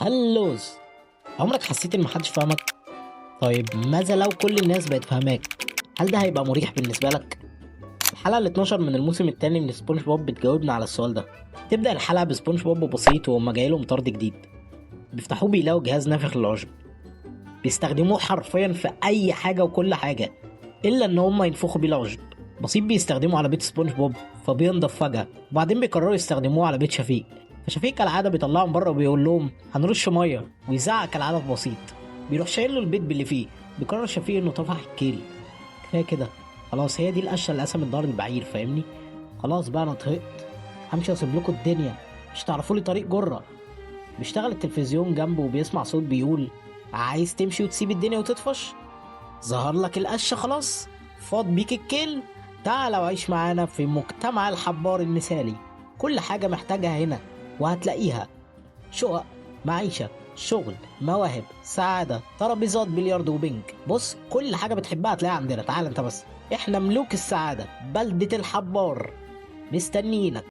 هلوز، عمرك حسيت ان محدش فاهمك؟ طيب ماذا لو كل الناس بقت فاهماك؟ هل ده هيبقى مريح بالنسبة لك؟ الحلقة ال 12 من الموسم الثاني من سبونج بوب بتجاوبنا على السؤال ده. تبدأ الحلقة بسبونج بوب بسيط وهما جايلهم طرد جديد، بيفتحوه بيلاقوا جهاز نافخ للعشب، بيستخدموه حرفيا في اي حاجة وكل حاجة الا ان هما ينفخوا بيه العشب. بسيط بيستخدمه على بيت سبونج بوب فبينضف فجأة، وبعدين بيقرروا يستخدموه على بيت شفيق، فشفيق كالعادة بيطلعهم بره وبيقول لهم هنرش مية، ويزعق كالعادة في بسيط، بيروح شايل له البيت باللي فيه. بيقرر شفيق انه طفح الكيل، كفاية كده خلاص، هي دي القشه اللي قسمت ظهر البعير، فاهمني؟ خلاص بقى انا طهقت، همشي واسيب لكم الدنيا، مش تعرفوا لي طريق جره. بيشتغل التلفزيون جنبه وبيسمع صوت بيقول عايز تمشي وتسيب الدنيا وتطفش؟ ظهر لك القشه خلاص، فاض بيك الكيل، تعال وعيش معانا في مجتمع الحبار المثالي، كل حاجة محتاجها هنا وهتلاقيها، شقق، معيشة، شغل، مواهب، سعادة، ترابيزات بلياردو وبنج، بص كل حاجة بتحبها هتلاقيها عندنا، تعال انت بس، احنا ملوك السعادة، بلدة الحبار مستنيينك.